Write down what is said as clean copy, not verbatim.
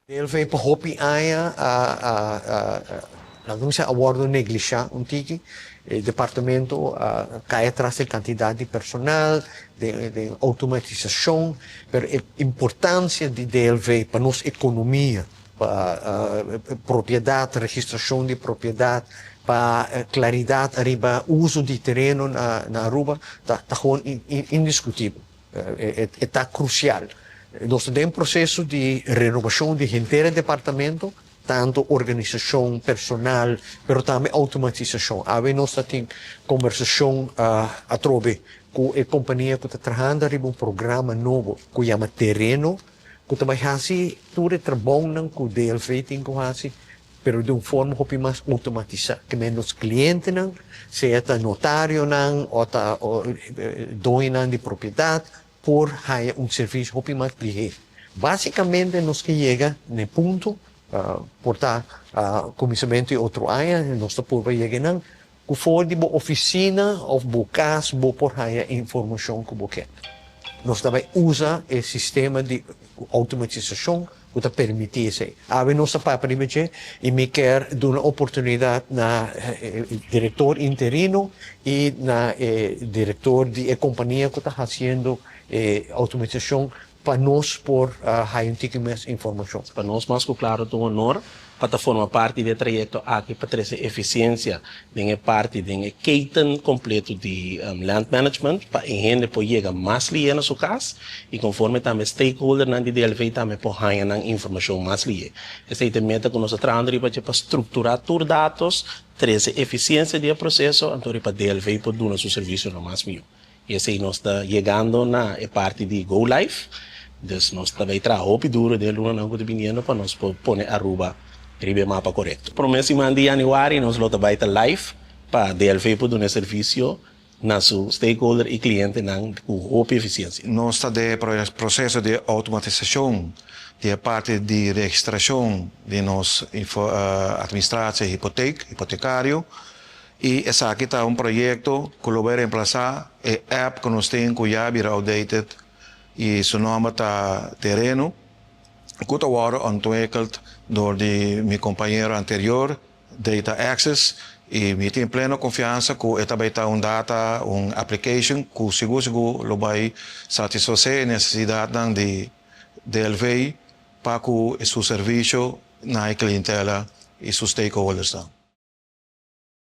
DLV pa hopi aña a a a laga mi sa a wordo neglisha un tiki. E departamento a cay atras den cantidad di personal, den den automatisacion, pero e importancia di DLV pa nos economia, pa propiedad, registracion di propiedad, pa claridad ariba uso di tereno na na Aruba ta ta gewoon indiscutibel. E ta crucial. Nos ta den proceso di renovacion di henter e departamento, tanto organisacion, personal, pero tambe automatisacion. Awe nos ta tin conversacion atrobe cu e compania cu ta trahando ariba un programa nobo cu yama Tereno, cu ta bay haci tur e trabounan cu DLV tin cu haci, pero di un forma hopi mas automatisá. Ke men nos klientenan, sea ta notarionan o ta doñonan di propiedat, por haña un servisio hopi mas lihé. Básikamente nos ke yega na e punto, por ta kuminsamentu di otro aña nos ta purba yega einan, ku for di bo ofisina òf bo kas bo por haña e informashon ku bo ke. Nos ta bai usa e sistema di outomatisashon ku ta permití esei. Awe nos ta papia riba dje i mi kier duna oportunidat na e direktor interino i na e direktor di e kompania ku ta hasiendo e outomatisashon pa nos por haya un tiki mes informashon. Pa nos mas ku klaro ta un honor pa ta forma parti di e trayekto aki pa trese efisiensia den e parti den e keten kompleto di land management pa e hende por yega mas lihe na su kas i konforme tambe stakeholdernan di DLV tambe por haña nan informashon mas lihe. Esei ta e meta ku nos ta trahando riba dje pa strukturá tur datos, trese efisiensia di e proseso anto riba DLV por duna su servisionan mas mihó. I esei nos ta yegando na e parti di go live, dus nos ta bay traha hopi duro den e lunanan ku ta biniendo pa nos por pone Aruba riba e mapa korekto. Prome siman di yanüari nos lo ta bay ta live pa DLV por duna e servisio na su stakeholder i klientenan ku hopi efisiensia. Nos ta den e proseso di outomatisashon di e parti di registrashon di nos administratie hipoteek, hipotekario. I esaki ta un proyekto ku lo bai remplasá e app ku nos tin ku ya bira outdated i su nòmber ta Tereno, ku ta wòrdu ontwikkeld dor di mi kompañero anterior, Data Access, i mi tin pleno konfiansa ku e ta bai ta un data, un application ku sigur sigur lo bai satisfasé e nesesidatnan di DLV pa ku su servisio na e klientela i su stakeholdersnan.